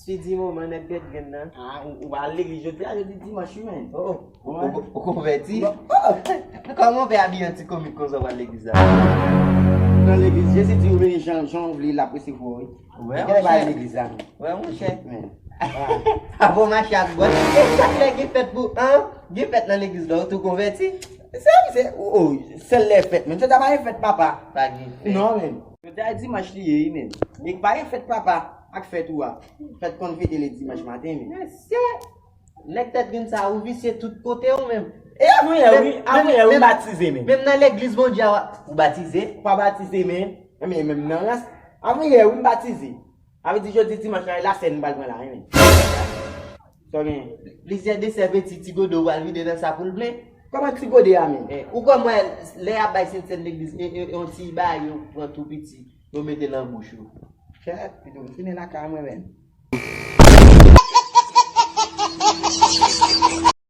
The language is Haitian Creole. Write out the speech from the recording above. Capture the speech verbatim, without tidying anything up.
Ti di moman nèg tèt grenn nan. Ah, ou, ou al legliz jodi a, jodi dimanch wi, men. Oh, ou, ou, ou konvèti? Kòman w fè abiye an ti komik konsa w al legliz la? Nan legliz, Jezi di ou vini jan, jan w vle, l ap resevwa w wi. Gen lè pa al legliz la. Wè, monchè. Men. Avon mache ak bòt. E chak lè gen fèt pou an, gen fèt nan legliz la, ou tou konvèti? Se, se, oh, sèl lè fèt, men. Se ta pa gen fèt papa. Pa gen fèt. Non, men. Jodi a dimanch li ye, wi, men. Li pa gen fèt papa ak fèt ou a. Fèt konn fete le dimanch maten, men. Mesye, nèg tèt grenn sa, ou visye tout kote ou menm. E avanyè, wi, avanyè, wi, batize, men. Menm nan legliz Bondye a, ou batize? Ou pa batize, men. Men, menm nan rans. Avanyè, wi, m batize. Avè di jodi dimanch la, e lasèn m pral pran la, wi, men. Sa w gen? Plizyè desè peti ti godo w al vide nan sa pou l plen. Kòman ti gode a, men? Eh, ou kwè mwen, lè y ap bay sentsèn legliz, e, e, e yon ti bagay yo pran tou piti, yo mete nan bouch ou. Chè, pito m tounen lakay mwen, men.